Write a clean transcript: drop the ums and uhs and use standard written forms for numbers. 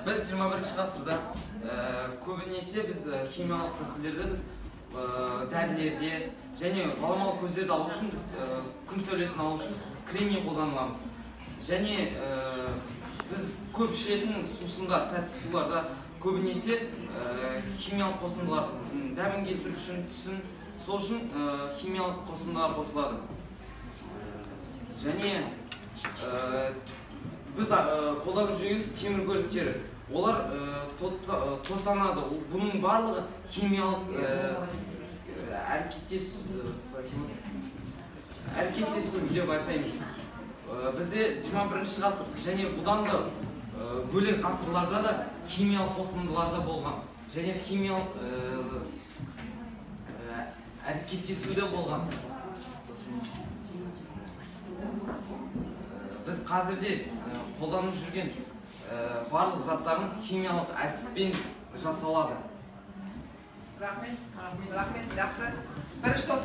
Біз 21 ғасырда көбінесе біз химиялық тәсілдерді біз дәрілерде және баламалы көздерді алу үшін, біз күн сәулесін алу үшін кремний қолданыламыз. Және біз көп ішетін сусындар, тәтті суларда көбінесе химиялық қосындылар, дәмін келтіру үшін, түсін, сол үшін химиялық қосындылар қосылады. Және біз қолданып жүрген темір көліктері, олар тоттанады. Бұның барлығы химиялық әрекеттесу деп айтаймыз. Бізде 21 ғасыр және бұдан да бөлек ғасырларда да химиялық қосындылар да болған және химиялық әрекеттесу де болған. Сосын біз қазірде қолданып жүрген барлық заттарымыз химиялық әдіспен жасалады. Рахмет, рахмет, жақсы. Бірінші топ.